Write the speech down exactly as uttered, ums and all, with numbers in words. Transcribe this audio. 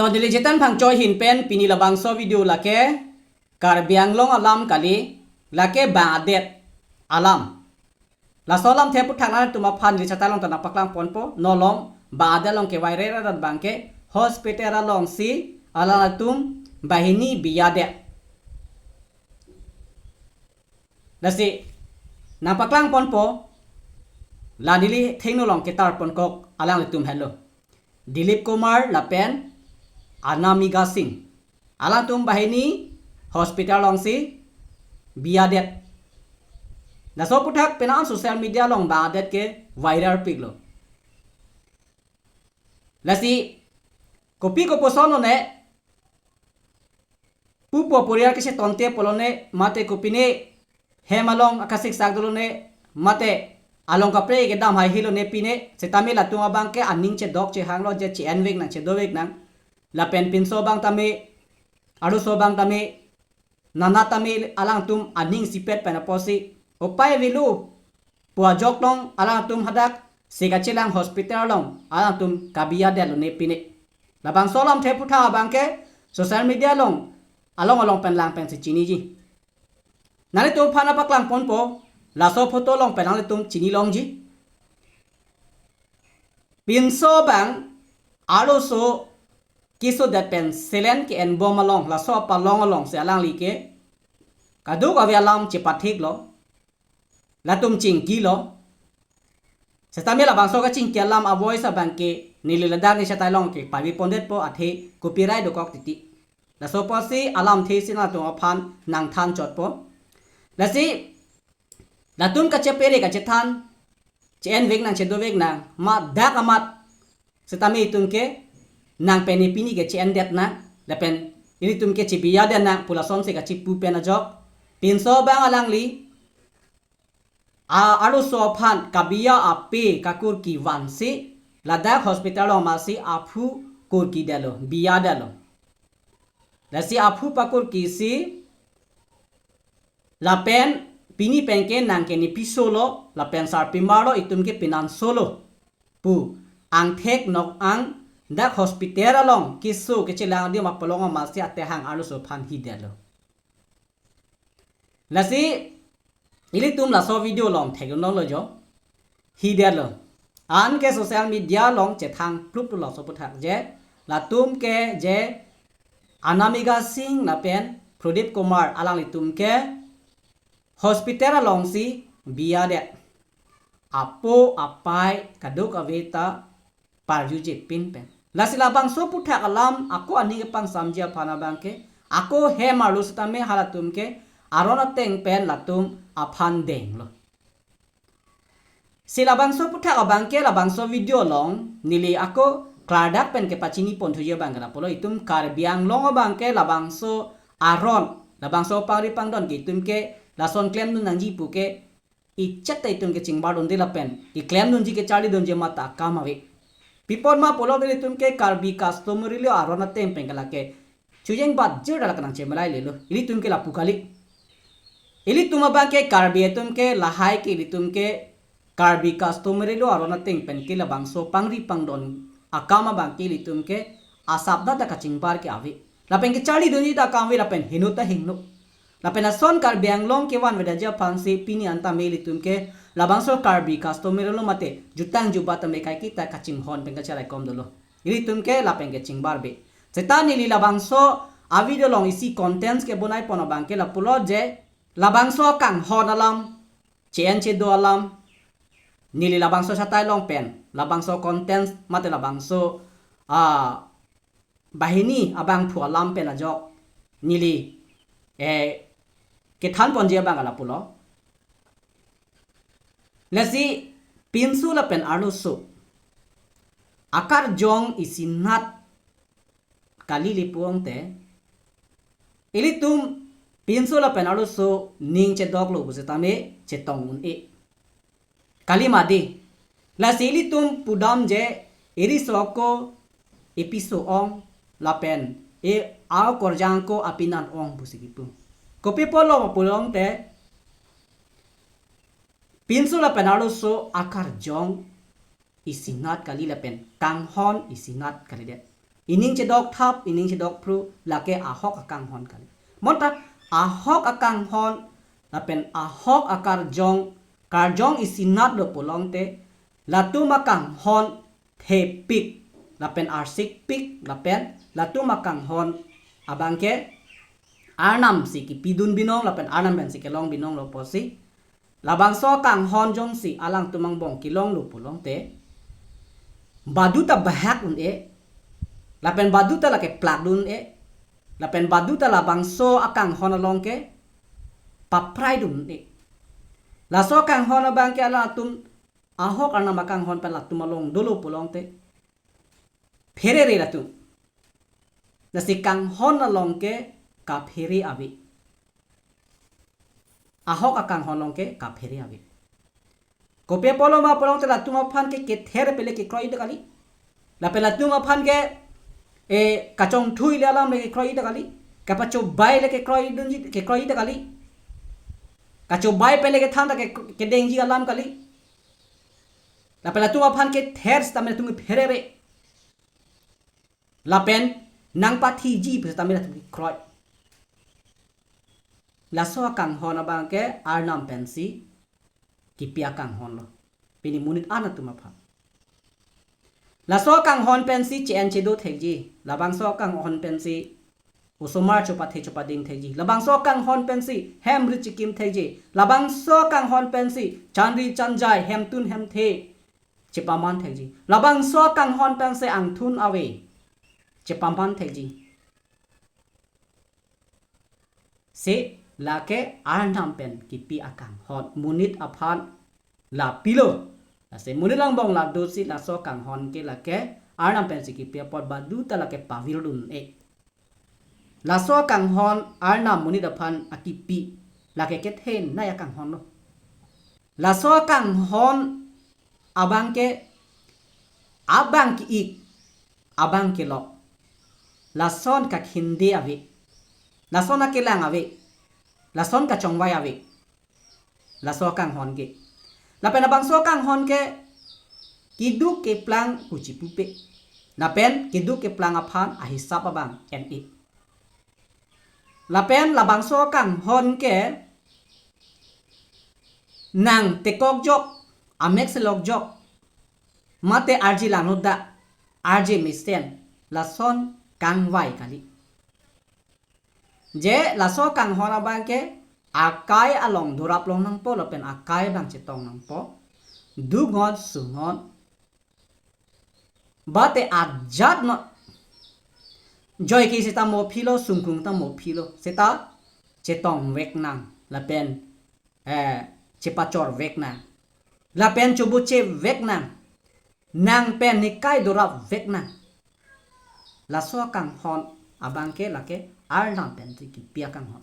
To neli Jetan Phangcho ahin pen pini labangso video lake Karbi Anglong alam kali, lake bang adet alam. Laso alamthe aputhak nangtum aphan neli chata along ta nangpaklang ponpo, non along bang adet along ke viral arat abangke hospital alongsi alanglitum banghini biya det. Lasi nangpaklang ponpo, la neli thengno along ketar ponkok alanglitum henlo. Dilip Kumar lapen Anamika Singh. Alangtum banghini hospital alongsi biya det. Laso aputhak penang social media along bang adet ke viral piklo. Lasi kopi koposon lone, pupo poriyal kese tonte pulo ne, mate kopine hem along akasik sak dolo ne, mate along kaprek kedam haihelo ne pine, setame latum abangke aning chedok chehanglo je che-envek nang, chedovek nang. Lapen pinso abang tame, arloso abang tame, nana tame alangtum aning isipet pen apotsi upai avelo pu ajok along alangtum hadak se kachelang hospital along alangtum kabiya detlo ne pine. Labangso alamthe aputhak abangke social media along along along pen lang pensi chiniji. Nanglitum aphan nangpaklang ponpo, laso photo along pen nanglitum chini longji. Pinso abang arloso keso det pen selen ke-enbom along, laso apalong alongsi alangli ke kadokave alam chepathiklo, latum chingkilo. Setame labangso kachingki alam a-voice abangke neli ladak neli chata along ke pavi pondetpo, athe copyright dokok titi. Laso apotsi alamthe si nangtum aphan nangthan chotpo. Lasi latum kachepere kachethan, che-envek nang, chedovek nang, ma dak amat setame itum ke nang pen epini ke che-en det nang, lapen ilitum ke chebiya det nang pu lasonsi kachipu pen ajok, pinso abang alangli a arloso aphan kabiya ape kakurki vansi ladak hospital along masi aphu kurki detlo, biya detlo. Lasi aphu pakurkisi lapen pini penke nang ke ne pisolo lapen sarpimar lo, itum ke penan solo pu angthek nok ang dak hospital along keso kachelang adim apalong masi atehang arloso aphan hi detlo. Lasi ilitum laso video along theklonglo jo, hi detlo. Anke social media along chethang pluplo laso aputhak je latum ke je Anamika Singh lapen Pradip Kumar alanglitum ke hospital alongsi biya det. Apo apai kadokave ta parjuje pin pen. Lasi labangso aputhak alam ako aning kepangsamji aphan abangke, ako hem arlo setame halatum ke aron ateng pen latum aphan denglo. Si labangso aputhak abangke labangso video along neli ako klardak pen kepachini ponthuji abangke lapulo, itum Karbi Anglong abangke labangso aron, labangso pangri pangdon ke itum ke lason klemdun nangji pu ke ichet ta itum ke chingbardunde lapen iklemdunji kecharlidunji mata akam ave. Pi apot ma pulo nelitum ke Karbi customary law aron ateng pen ke lake chujeng bat jir dalak nang chemalailelo. Ilitum ke lapu kali. Ilitum abangke Karbi atum ke lahai ke ilitum ke Karbi customary law aron ateng pen ke labangso pangri pangdon akam abangke ilitum ke asap data kachingbar ke ave. Lapen kecharlidunji ta akam ave lapen hingno ta hingno. Lapen lason Karbi Anglong kevanvedaji aphansi pini an tame ilitum ke labangso Karbi customary law mate jutang jubat tame kaiketa kachinghon pen kacheraikom dolo. Ilitum ke lapen kechingbarbe. Seta neli labangso a-video along isi contents kebonai pon abangke lapulo je labangso kanghon alam, che-en chedo alam, neli labangso chatai along pen labangso contents mate labangso, ah, banghini abangphu alam pen ajok neli, eh, kethan ponji abang lapulo. Lasi pinso lapen arloso akarjong isinat kali le pulote, ilitum pinso lapen arloso ning chedoklo pu setame chetong un-e. Kali mati. Lasi ilitum pudam je iriso ako episo ong lapen e-akorjang ako apinan ong pusi kipu. Kopi apotlo pulote pinso lapen arloso akarjong isinat kali lapen kanghon isinat kalidet. Ining chedok thap, ining chedok phru, lake ahok akanghon kali. Bonta ahok akanghon, lapen ahok akarjong, karjong isinat do pulote, latum akanghon thepik, lapen arsikpik, lapen latum akanghon abangke Arnam si kipidun binong, lapen Arnam pensi kelong binong lo pusi. Labangso akanghon jongsi alangtum angbong kelong lo pulote, badu ta bahak un-e, lapen badu ta lake plakdun un-e, lapen badu ta labangso akanghon along ke papraidun un-e. Laso akanghon abangke alangtum ahok Arnam akanghon pen latum along dolo pulote, pherere latum. Lasi kanghon along ke kaphere ave. Ahok akanghon along ke kaphere ave. Kopi apotlo ma pulote latum aphan ke kether pen le kekroi-ik ta kali. Lapen latum aphan ke, eh, kachongthui le alam le kekroi-ik ta kali. Kapachobai le kekroi-ikdunji, kekroi-ik ta kali. Kachobai pen le kethan ta ke, kedengji alam kali. Lapen latum aphan kether setame latum kepherere. Lapen nangpathiji pu setame latum kekroi. Laso akanghon abangke Arnam pensi kipi akanghon lo. Pini monit an atum aphan. Laso akanghon pensi che-en chedo thekji. Labangso akanghon pensi osomar chopathe chopading thekji. Labangso akanghon pensi hem rit chikim thekji. Labangso akanghon pensi chanri chanjai, hemtun hemthe chepaman thekji. Labangso akanghon pensi angthun ave chepaman thekji. Si lake Arnam pen kipi akanghon, monit aphan la pilo. Lasi monit angbong la dosi laso akanghon ke lake Arnam pensi kipi apot badu ta lake pavirdun un-e. Laso akanghon Arnam monit aphan akipi, lake kethenei akanghon lo. Laso akanghon abangke abang ke-ik, abang kelok, lason kakhinde ave, lason akelang ave, lason kachongvai ave. Laso akanghon ke. Lapen labangso akanghon ke keduk keplang kuchipupe. Lapen keduk keplang aphan ahisap abang en-e. Lapen labangso akanghon ke nang tekok jok, amek selok jok, mate arje langno dak, arje mesen, lason kangvai kali. Je laso akanghon abangke akai along dorap long nangpo lapen akai abang chetong nangpo. Dungon sungon. Bate ajat no. Joike seta mo philo, sungkung ta mo philo. Seta chetongvek nang. Lapen, eh, chepachorvek nang. Lapen chobochevek nang. Nang pen nekai dorapvek nang. Laso akanghon abangke lake Arnam pensi kipi akanghon.